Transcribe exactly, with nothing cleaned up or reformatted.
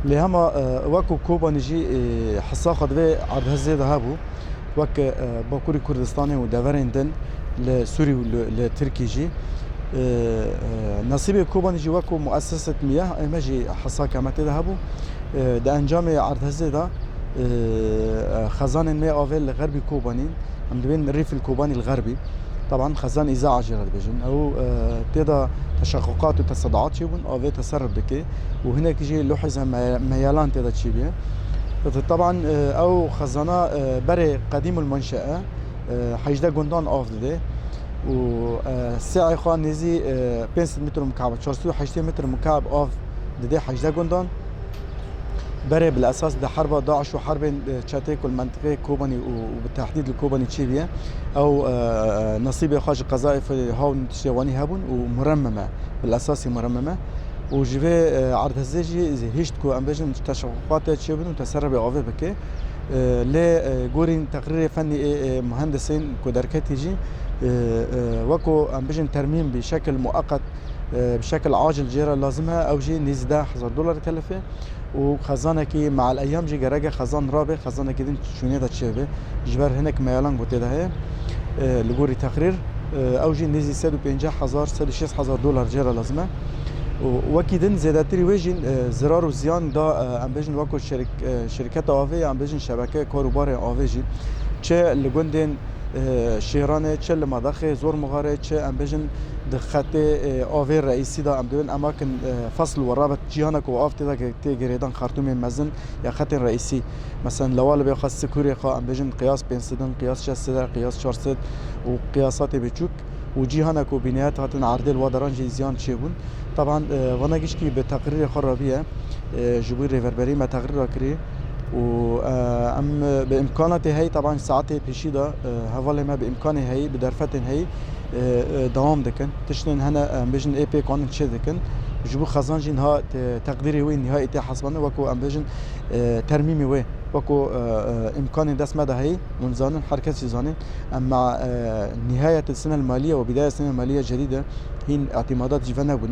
Lê hema, e, wek ku Kobanî jî, e, hisa xwe di vê erdhezê de hebû, wek, e, Bakurê Kurdistanê û deverên din li Sûrî û li, li Tirkî jî. E, e, Nesîbê Kobanî jî wek ku muesseset miyeh, ê me jî hisa ke me tê de hebû. E, di encamê erdhezê de, e, e, xezanên me avê li xerbî Kobanî, em dibên Rîfil Kobanî li xerbî. Taban xezan îza jê re dibêjin. Ew, e, tê de teşequqat û tesedat çêbûn, avê teserruf dike û hinekî jî luhîza me-, meyelan tê de çêbûye. Taban, e, ew xezana, e, berê qedîmul menşe e, e, hejdeh gundan av dide û, e, sê'ê xwe nêzî, e, pênc sed metre mukab, çar sed û heştê metre mukab av dide hejdeh gundan. Berê bil esas di herba DAIŞ û herbên, e, çetê ku li mentiqê Kobanî û, û bi tehdîd li Kobanî çêbûye, ew, e, e, nesîbê xwe ji qezayê Fêlê Hawn tiştê wanî hebûn û muremmeme, bil esasî muremmeme. Û ji vê, e, erdhezê jî hişt ku em bêjin teşequqatê çêbin û teserrebê avê bike. E, lê, e, gorî teqrîrê fennî ê, ê muhendisên ku derketî jî, e, e, weko em bêjin termîm bî şekil mueqet, e, bi şekil acil jê re lazim e, ew jî nêzî deh hezar dolar dikelife û xezanekî me'al eyyam jî gereke xezan rabe, xezanekî din şûnê de çêbe. Ji ber hinek meyalan ku tê de heye, e, li gorî teqrîr, e, ew jî nêzî sed û pênceh hezar, sed û şêst hezar dolar jê re lazim e. Û wekî din zêdetirî wê jî, e, zirar û ziyan da, e, em bêjin weko şerik-, e, şirketa avê ya em bêjin şebeke karûbarê avê jî. Çi li gundên, e, Şêranê, çi li Medaxê, Zormuxarê, çi em bêjin di xetê, e, avê reîsî de em dibên emakin, e, fesl we rabet cîhana ku av tê de tê girêdan xertûmên mezin ya xetên reîsî. Meselen, lewalibê xwe, sikûrê xwe, em bêjin qiyas pênc sed in, qiyas şeş sed e, qiyas çar sed û qiyasatê biçûk û cîhana ku bîneyat hatin erdê li wa deran jî ziyan çêbûn. Taban, e, vana gişkî bi teqrîrê xwe rabiye, e, ji bo rêverberî me teqrîra kirî û, e, em bi îmkanatê heyî, taban saetê pêşî de, e, hevalê me bi îmkanê heyî, bi derfetên heyî, e, e, dewam dikin. Tiştên hene, em bêjin ê pêk anin çê dikin. Ji bo xezan jî niha te-, teqdîrê wê nihayî tê hesibandin, weko em bêjin, e, termîmê wê, weko, e, e, îmkanên dest me de heyî, hûn zanin, her kes jî zanîn. Ema, e, nihayet sene maliye û bidaya sene maliye cedîde hîn îtimadat jî venebûne.